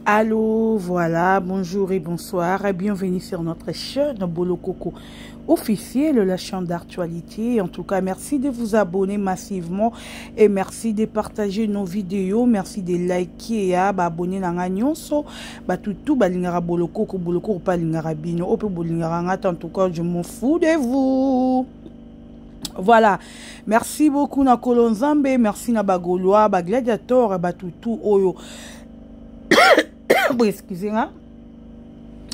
Allô, voilà, bonjour et bonsoir et bienvenue sur notre chaîne Bolokoko officiel, la chaîne d'actualité. En tout cas, merci de vous abonner massivement et merci de partager nos vidéos, merci de liker et abonner na nga nyonso. Ba tutu balingaka Bolokoko, Bolokoko pa lingaka bino, ope bolingaka nga en tout cas, je m'en fous de vous. Voilà. Merci beaucoup na Kolonzambe, merci na Bagolois, ba gladiator, ba tutu oyo. Bon, excusez-moi.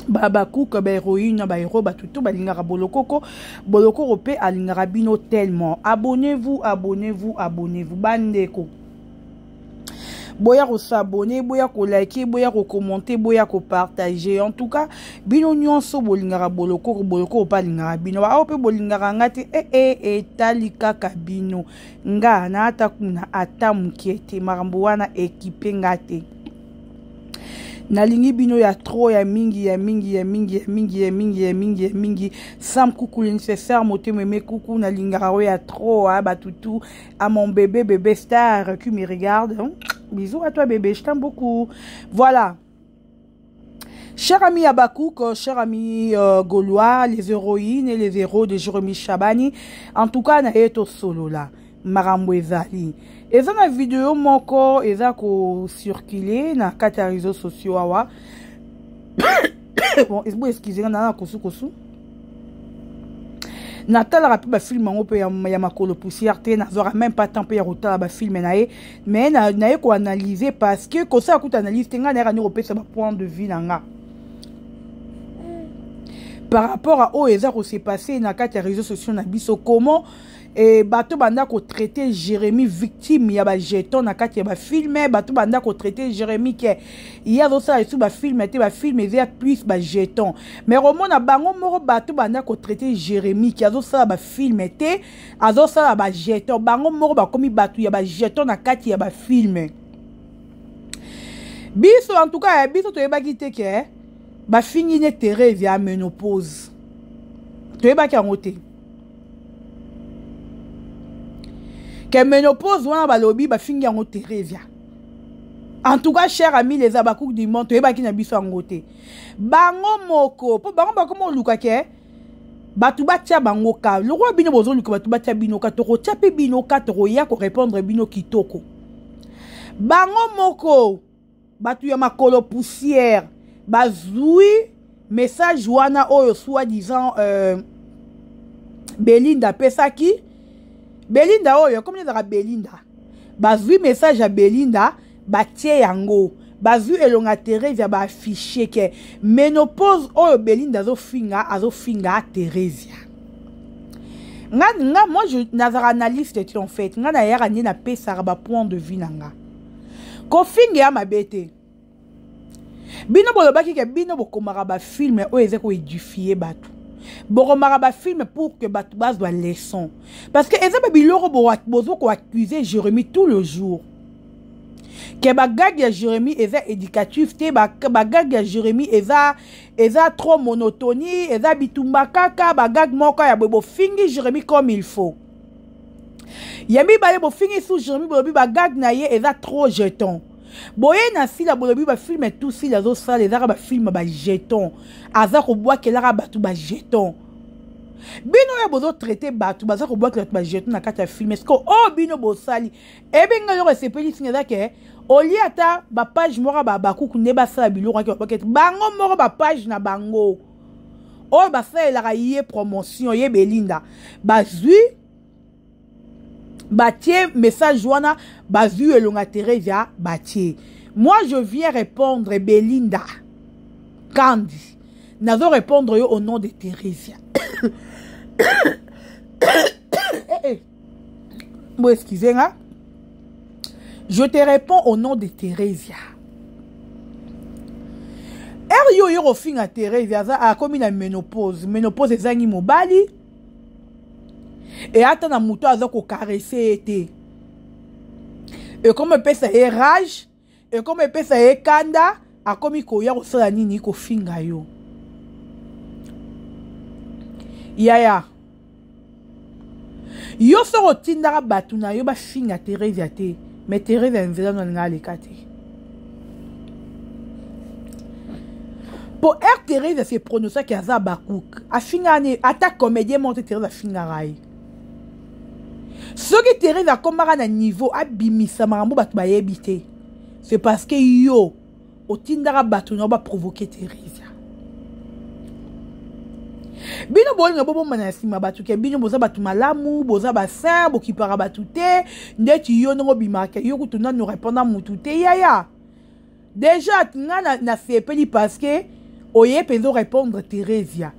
Babakuka bahéroïne bahéros bato to balingaka bolokoko bolokoko mpe alingaka bino tellement. Abonnez-vous, abonnez-vous, abonnez-vous bandeko. Boya kosabone, boya kolike, boya kokommente, boya kopartage. En tout cas, bino nyonso bolingaka bolokoko, bolokoko mpe alingaka bino. Bao mpe bolingaka nga te, e e etali kaka bino. Nga na ata kuna ata moke te, makambo wana ekipe nga te. Nalingi bino ya trop, ya mingi, ya mingi, ya mingi, ya mingi, ya mingi, ya mingi, ya mingi. Sam kuku le nécessaire, motema eme kuku, nalingaka oyo ya trop, ah, batutu. À mon bébé, bébé star qui me regarde. Bisous à toi bébé, je t'aime beaucoup. Voilà. Cher ami Abakouk, cher ami Gaulois, les héroïnes et les héros de Jérémy Chabani, en tout cas, na eto solo là, makambo ezali. Eza na vidéo moko, eza ko circuler na kati ya réseaux sociaux awa. Bon, excusez, na na kosu kosu. Natalaka mpe bafilme yango mpe ya makolo poussière te, nazwaka même pas temps mpe ya kotala bafilme na ye, mais naye koanalyse parce que kosala kuta analyse te, ngai nayaka nde kopesa bapoint de vue na nga par rapport à oyo eza kose passer na kati ya réseaux sociaux na biso. Comment e bato banda kotraite Jérémy victime ya bajeton na kati ya bafilme, bato banda kotraite Jérémy ke ye azosala lisusu bafilme te, bafilme eza ya plus bajeton. Mais komona bango moko bato banda kotraite Jérémy ke azosala bafilme te, azosala bajeton, bango moko bakomi bato ya bajeton na kati ya bafilme. Biso en tout cas, biso toyebaki te ke bafingi ne Thérèse ya ménopause, toyebaki yango te ke ménopause wana balobi bafingi yango Thérésia. En tout cas, cher ami les Abakouk du monde, toyebaki na biso yango te. Bango moko mpo bango bakoma oluka ke bato batia bango ka lokola bino bozoluka bato batia bino ka, tokotia mpe bino ka, tokoya korépondre bino kitoko. Bango moko bato ya makolo poussière bazwi message wana oyo soi-disant Belinda apesaki. Belinda oyo komi ezalaka Belinda, bazwi message ya Belinda batie yango, bazwi elonga Thérésia baaffiche ke ménopause oyo Belinda azofinga, azofinga Thérésia. Nga moi je nazalaka analyste te en fait, nga nayaka nde napesaka ba point de vue na nga. Kofinga ya mabe te. Bino bolobaki ke bino bokomaka bafilme oyo eza koédifie bato, bokomaka bafilme pour que bato bazwa leçon, parce que eza ba biloko bozo koaccuse Jérémie tout le jour ke bagage ya Jérémie eza éducatif te, bagage ya Jérémie eza trop monotonie, eza bitumba kaka, bagage moko ya boye. Bofingi Jérémie comme il faut. Ya mibale, bofingi su Jérémie, bolobi bagage na ye eza trop jeton. Boye na sila bolobi bafilme tout sila azosala ezaka bafilme bajeton, aza kobwakelaka bato bajeton. Bino oyo bozotraite bato baza kobwakela bato bajeton na kati ya filme, est-ce que oyo bino bosali ebenga eloko esepelisi eza ke olie ata bapage moko babakuku nde basala biloko ake babwakela bango moko bapage na bango oyo basalelaka ye promotion ye Belinda, bazwi batie message wana, bazwi elonga Thérésia batie. Moi je viens répondre Belinda Kandi, nazo répondre yo au nom de Thérésia. Eh, eh. Bon, excusez nga, je te réponds au nom de Thérésia. Ere yo oyo kofinga Thérésia aza akomi na ménopause, ménopause ezangi mobali e ata na moto aza kokarese ye te, ekomi epesa ye rage, ekomi epesa ye kanda, akomi koya kosala nini, kofinga yo. Yaya, yo soki otindaka bato na yo bafinga Thérésia te, mais Thérésia nzela no alinga aleka te. Mpo r Therese se prononcaki aza bakuk, afingaka ne ata comédien moko te. Therese afingaka ye. Soki Therese akomaka na niveau abimisa makambo bato bayebi te, c'est parce que yo otindaka bato na yo baprovoke Therese. Bino bolinga bobombana na nsima bato ke bino boza bato malamu, boza basaint, bokipaka bato te. Ndeti yo ndenge obimaka, yo kutu nanu répondre mutu te. Yaya, déjà nga nasepeli parce que oye mpenza orépondre Theresia.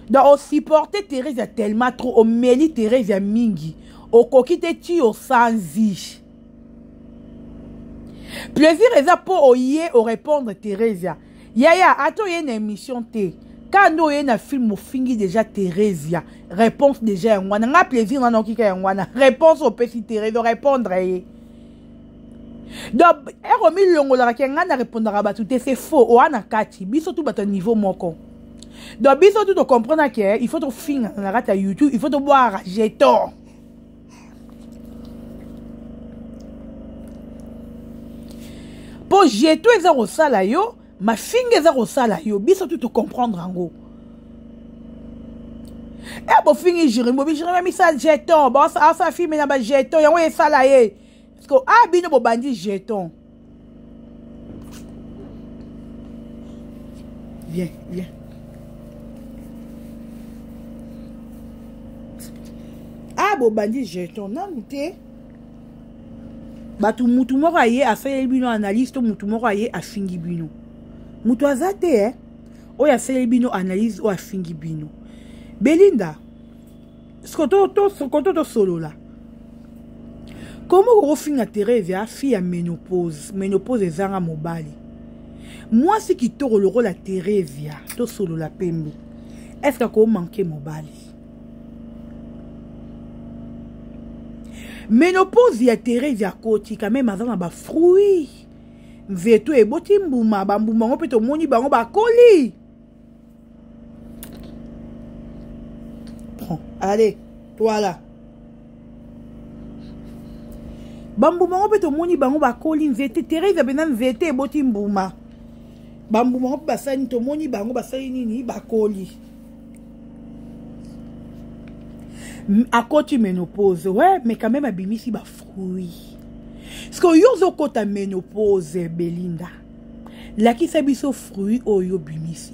Donc osupporte Theresia tellement trop, omeli Theresia mingi, okoki te ti osanzi plaisir eza mpo oye orépondre Theresia. Yaya, ata oye na émission te, ka nde oye na film, ofingi déjà Theresia, réponse déjà yango wana. Nga plaisir nana okika yango wana, réponse opesi Therese, orépondre ye. Donc ero milongolaka ke ngai na répondaka bato te, c'est faux. Oa na kati biso tu bato ya niveau moko. Donc biso tu tocomprendre ke il faut tofingana na kati ya YouTube, il faut tobwaka jeton. Mpo jeton eza kosala yo mafinga, eza kosala yo, biso tu tocomprendre yango. E bofingi Jérémi, bobi Jérémi amisala jeton, asala filme na bajeton, yango esala ye. Parce que a bino bobandi jeton. Viens, viens. A bobandi jeton nanu te. Bato, mutu moko aye asaleli bino analyse to mutu moko aye afingi bino, mutu aza te eh? Oyo asaleli bino analyse, oyo afingi bino. Belinda, koto tosolola. Komo kokofinga Therese ya fille ya ménopause? Ménopause ezanga mobali. Mwasi kitoko lokola Theresia, tosolola pembe, est ce que akomanke mobali? Ménopause ya Therese akoti quand même, aza na bafruit, nzeto eboti mbuma, bambuma yango mpe tomoni bango bakoli. Prends, allez, toi là. Bambuma yango mpe tomoni bango bakoli. Nzete Therese mpenza, nzete eboti mbuma, bambuma yango mpe basali, tomoni bango basali nini, bakoli. Akoti ménopause, ouais, mais quand même abimisi bafruit. Parce que yo ozokota ménopause, Belinda, lakisa biso fruit oyo obimisi.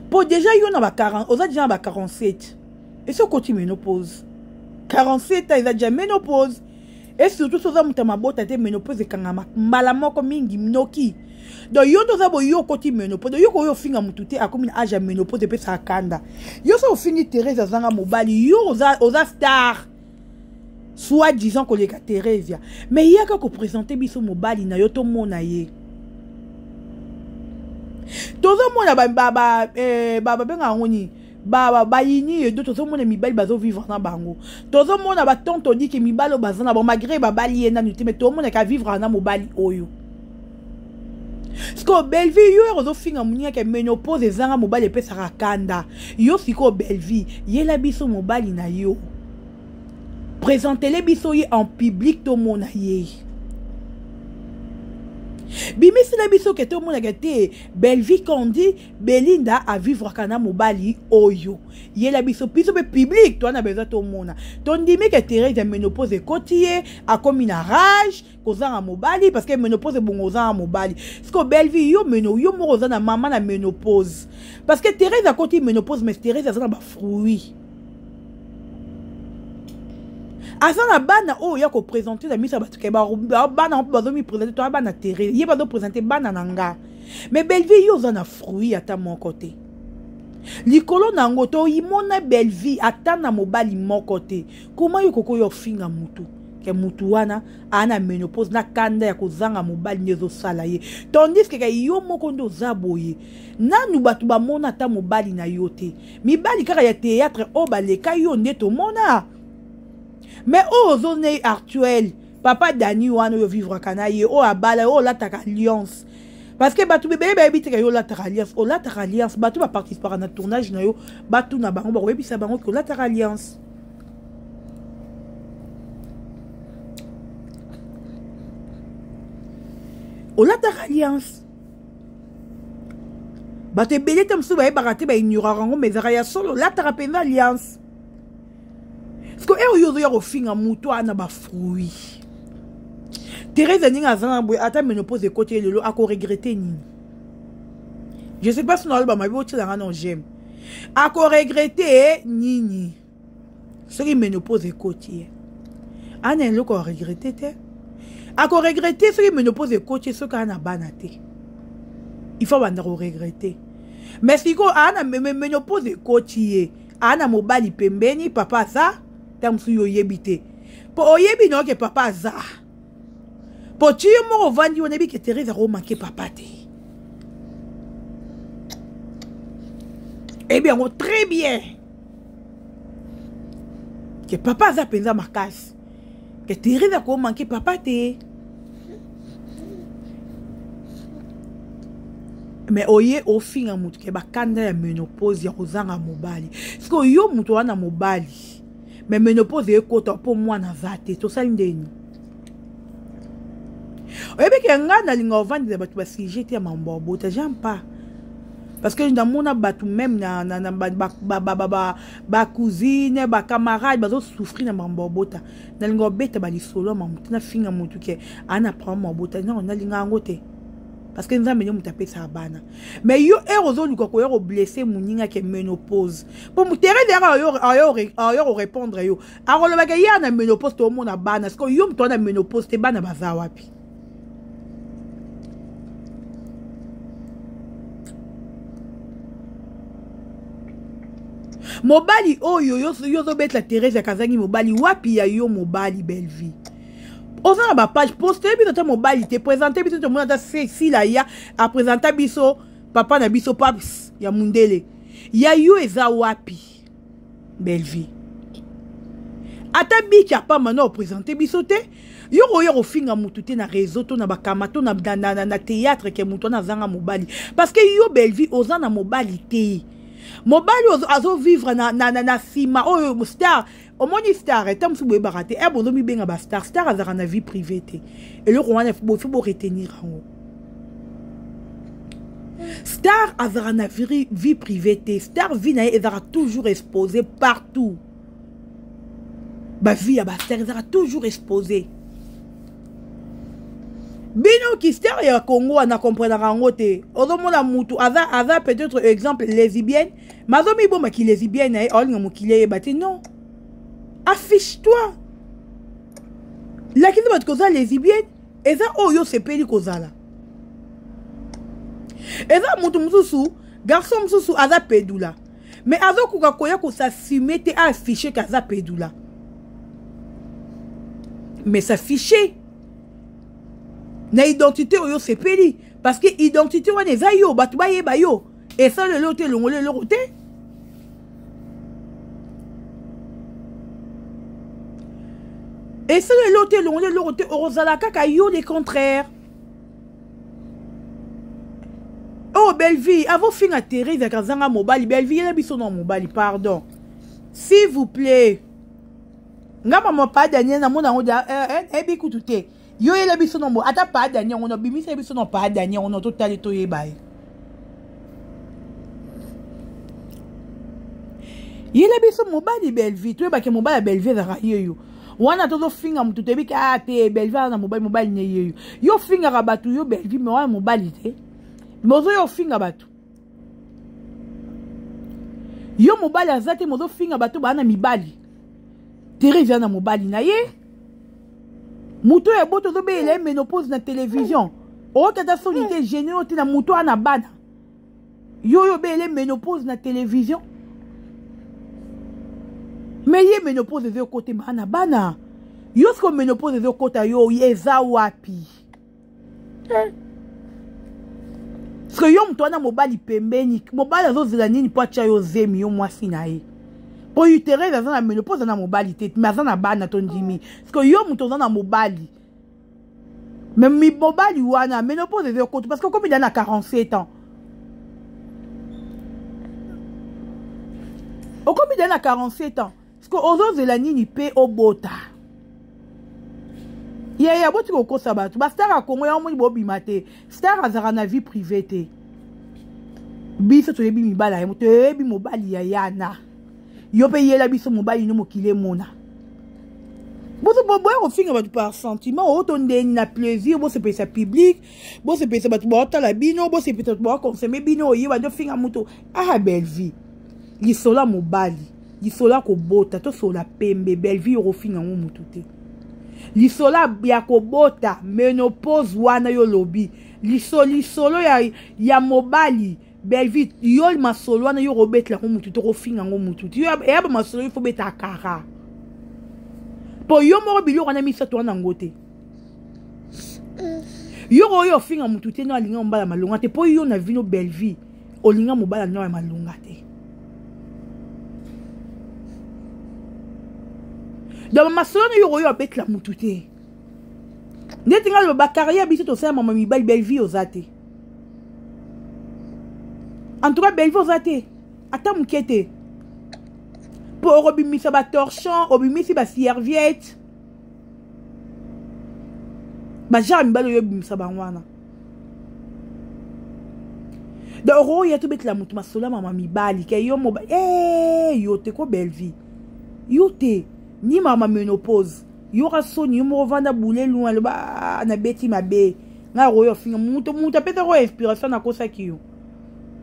Mpo déjà yo na ba 40, oza déjà na ba 47, esi okoti ménopause. 47 ans eza déjà ménopause. Et surtout so oza moto ya mabota te, ménopause ekangama mbala moko mingi noki. Donc yo nde oza boye, yo okoti ménopause. Donc yo koyo ofinga motu te akomi na age ya ménopause, epesaka kanda. Yo so ofingi Therese azanga mobali, yo oza, oza star soit disant koleka Theresia, mais yaka koprésente biso mobali na yo, tomona ye. Tozomona babengaka yango nini, bayini edo. Tozomona mibali bazovivre na bango, tozomona batonto dike mibali oyo baza na bango malgré babali ye nanu te, mais tomonaka vivre na mobali oyo. Sikoyo Bellevie, yo ere ozofinga moninga ke ménopause ezanga mobali epesaka kanda. Yo sikoyo Bellevie, yela biso mobali na yo, présentele biso ye en public, tomona ye. Bimisela biso ke tomonaka te. Bellevie Kandi, Belinda avivraka na mobali oyo, yela biso, biso mpe public toa na besoin tomona. Tondimi ke Therese ya ménopause ekoti ye, akomi na rage kozanga mobali, parce que ménopause ebongo ozanga mobali. Siko Bellevie, yo meno yo moko oza na mama na ménopause, parce que Therese akoti ménopause, mais Therese aza na bafruit, aza na bana oyo ya koprésente na miso ya bato ke bana mpe bazomiprésente. Toya bana Therese, ye bazoprésente bana na nga. Mais Bellevie, yo oza na fruit ata moko te likolo na yango. Toyimona Bellevie ata na mobali moko te. Koma yo koko yo ofinga mutu ke mutu wana aa na ménopause na kanda ya kozanga mobali nde ezosala ye, tandis ke yo moko nde oza boye, nanu bato bamona ata mobali na yo te. Mibali kaka ya théâtre oyo baleka yo nde tomona, mais oyo ozonei actuel, papa Dani wana oyo vivraka na ye, oyo abala, oyo olataka alliance, parce que bato bebele bayebi te ke yo olataka alliance. Olataka alliance, bato baparticipaka na tournage na yo, batuna bango, bakoyebisa bango ke olataka alliance. Olataka alliance. Bato ebele te mosusu bayebaka te, baignoraka yango, mais ezalaka ya solo. Olataka mpenza alliance. Siko ere oyo ozoya kofinga moto wana bafruit. Therese ndenge aza na boye, ata ménopause ekoti ye lelo, akoregrete nini? Je sais pas si naloba mabe, otielanga non j'aime. Akoregrete nini soki ménopause ekoti ye? Ana eloko aregrete te. Akoregrete soki ménopause ekoti ye, soki ana bana te, il faut banda koregrete. Mais sikoyo ana ménopause ekoti ye, ana mobali pembeni, papa aza ta mosusu, yo oyebi te, mpo oyebi na oke papa aza, mpo ti yo moko ovandi wana, yebi ke Therese akomanke papa te, eyebi yango très bien ke papa aza mpenza makasi, ke Therese akomanke papa te. Mais oye ofinga motu ke bakanda ya ménopause, ya kozanga mobali. Sikoyo yo moto wana mobali, mais ménopause ekota mpo mwana aza te, tosali ndeni? Oyebi ke ngai nalinga ovandela bato basujet te ya mambo ya bota, j'aime pas, parce que namona bato même na bacousine, bacamarade bazosouffrir na mambo ya bota. Nalinga obeta balisolo ya mamu te, nafinga motu ke ana problème ya bota, non, nalinga yango te, parce que Nzambe nde moto apesaka bana. Mais yo ere ozoluka koya koblesse moninga ke ménopause, mpo Therese yaka ayo korépondre yo, akolobaka ye na ménopause, toomona bana. Sikoyo yo moto wana ménopause te, bana baza wapi? Mobali oyo yo ozobetela Therese akazangi mobali wapi? Ya yo mobali Bellevie, oza na bapage, poste biso ata mobali te, présente biso, tomona ata sila ya aprésenta biso papa na biso, paps ya mundele. Ya yo eza wapi, Bellevie? Ata biki apamba na oprésente biso te. Yo koya kofinga mutu te na réseau to na bakama to na théâtre ke mutu wana azanga mobali, parce que yo Bellevie oza na mobali te. Mobali azovivre na nsima oyo star. Omoni star eta mosusu boyebaka te, e bozomibenga bastar. Star azalaka na vie privée te. Eloko wana bofi boretenir yango. Star azalaka na vie privée te. Star, vie na ye ezalaka toujours exposé partout. Bavie ya bastar ezalaka toujours exposé. Bino ki star ya Congo wana, comprenaka yango te. Ozomona mutu aza peut-être, exemple, lesbienne, mais azomibomaki lesbienne na ye, aolinga mokili eyeba te. Non, affiche toi, lakisi bato koza lesbienne. Eza oyo osepeli kozala. Eza motu mosusu, garçon mosusu aza pedula, mais azokoka koya kosassume te, aaffiche ke aza pedula, mais s'affiche na identité oyo osepeli, parce que identité wana eza yo, bato bayeba yo. Esala eloko te, elongoli eloko te. Esala eloko te, elongoli eloko te. Okozala kaka yo, le contraire. Oh Bellevie, avofinga Therese akazanga mobali. Bellevie, yela biso na mobali, pardon, s'il vous plaît. Nga mama pa Daniel, namona yango nayebi kutu te. Yo yela biso na ata pa Daniel yango, nobimisa biso na pa Daniel yango, totali, toyeba ye. Yela biso mobali Bellevie, toyebake mobali ya Bellevie ezalaka ye yo wana. Tozofinga motu, toyebi ke a te, Bellevie aza na mobali, mobali ne ye yo. Yo ofingaka bato, yo Bellevie, me wana mobali te, me ozoya ofinga bato. Yo mobali aza te, mozofinga bato baa na mibali. Therese aza na mobali na ye, moto oyo eboto ozobeyela ye ménopause na télévision. Ootata soni te, gene oyo te na moto wana bana yo oyo obeyele ménopause na télévision. Mais ye ménopause eza ekota maa na bana yo. Siko ménopause eza ekota yo, eza wapi? Parce que yo moto wana mobali pembeni, mobali azozela nini mpo atya yo zemi, yo mwasi na ye? Mpo Therese aza na ménopause, aza na mobali te, mais aza na bana, tondimi. Parce que yo moto oza na mobali, mais mobali wana ménopause eza ekota, parce que okomi da na 47 ans, okomi da na 47 ans. Parce que ozozela nini mpe obota yaya? Boti kokosa bato. Bastar ya Kongo yango moni bobima te. Star azalaka na vie privée te. Biso toyebi mibala ya toyebi mobali ya yana. Yo mpe yela biso mobali no mokili emona. Bozo boya kofinga bato par sentiment oyo to ndeni na plaisir bosepelisa public bosepelisa bato baotala bino bosepelisa bato baokonsome bino oyeba nde ofinga moto ah Bellevue lisolo ya mobali lisolo ya kobota tosolola pembe Bellevue okofinga yango motu te lisolo ya kobota menopause wana yo lobi liso lisolo ya, ya mobali Bellevue yo masolo wana yo okobetela yango motu te okofinga yango motu te eya ba masolo ifo beta kara mpo yo moko biloko wana misato wana yango te yo oyo ofinga motu te no alinga mobala malonga te mpo yo na vino Bellevue olinga mobala no ya malonga te donc masolo na yo oyo abetela motu te ndeti ngai loba carrière biso tosala mama mibali Bellevue oza te en tout cas Bellevue oza te ata moke te mpo okobimisa batorchon obimisi baserviette bagenre mibali oyo obimisa bango wana donc okoya tobetela moto masolo ya mama mibali ke yo mobali eh, yo te ko Bellevue yo te ni mama ménopause yoka soni yo moko vanda boule loin aloba ah, nabeti mabe ngai okoya ofinga moto moto apesaka oyo inspiration nakosaki yo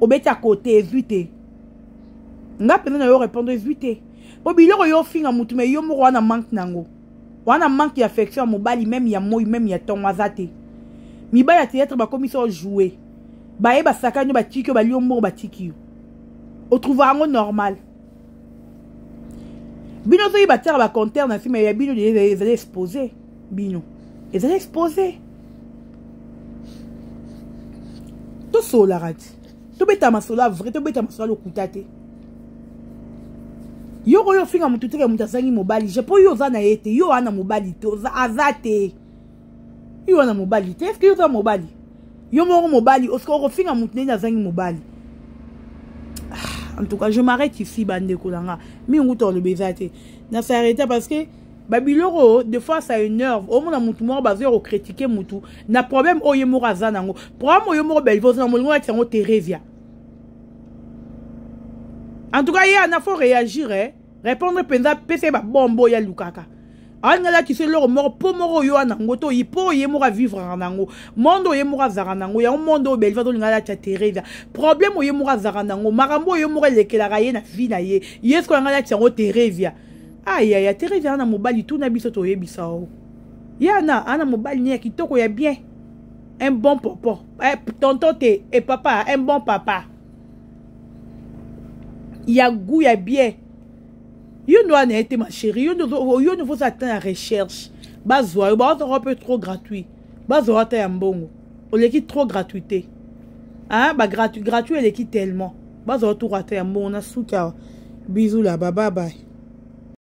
obeti ya kote ezwi te nga mpenza na yo répondre ezwi te mpo biloko yo ofinga motu me yo moko wana manque nango wana manque ya affection ya mobali meme ya moi meme ya ntongo aza te mibali ya théâtre bakomisi o joue baye basakani yo batiki yo balio mbongo batiki yo otrouva yango normal bino soki batiaka bacompteur na nsima ya bino ezali expose bino ezali expose tosololaka ti tobeta masolo ya vrai tobeta masolo ya lokuta te yo koyo ofinga motu teke moto azangi mobali je mpo yo oza na ye te yo wana mobali te aza te yo wana mobali te eske yo oza mobali yo moko mobali oske okofinga motu ndenge azangi mobali ah, en tout cas je m'arrête ici bandeko na nga mingi kuta oloba eza te na s'arrêter parce que babiloko des fois ça énerve omona motu moko bazoya kokritike motu na problème oyo ye moko aza nango problème oyo moko Bellevue oza na molingo alakisa yango Theresia en tout cas ye ana faut réagir eh? Répondre mpenza pesa ye babombe oyo alukaka alingi alakisa eloko moko mpo moko oyo wana yango to mpo ye moko avivraka nango monde oyo ye moko azalaka nango yango monde oyo Bellevue azolinga alatisa Theresia problème oyo ye moko azalaka nango makambo oyo ye moko elekelaka ye na vie na ye ye sikoyo yanga alatisa yango Theresia ayaya Theresia ana mobali tuna biso toyebisa o ye ana ana mobali ne ya kitoko ya bien un bon popo eh, tonton te e papa un bon papa ya goût ya bien yo ndo wana ye te ma chérie yo ndo fosa ata ya recherche bazwa yo bazwaka mpe trop gratuit bazwa ata ya mbongo oleki trop gratuité ah, ba gratuit gratuit eleki tellement bazwa tour ata ya mbongo na suki awa bisous là bye bye.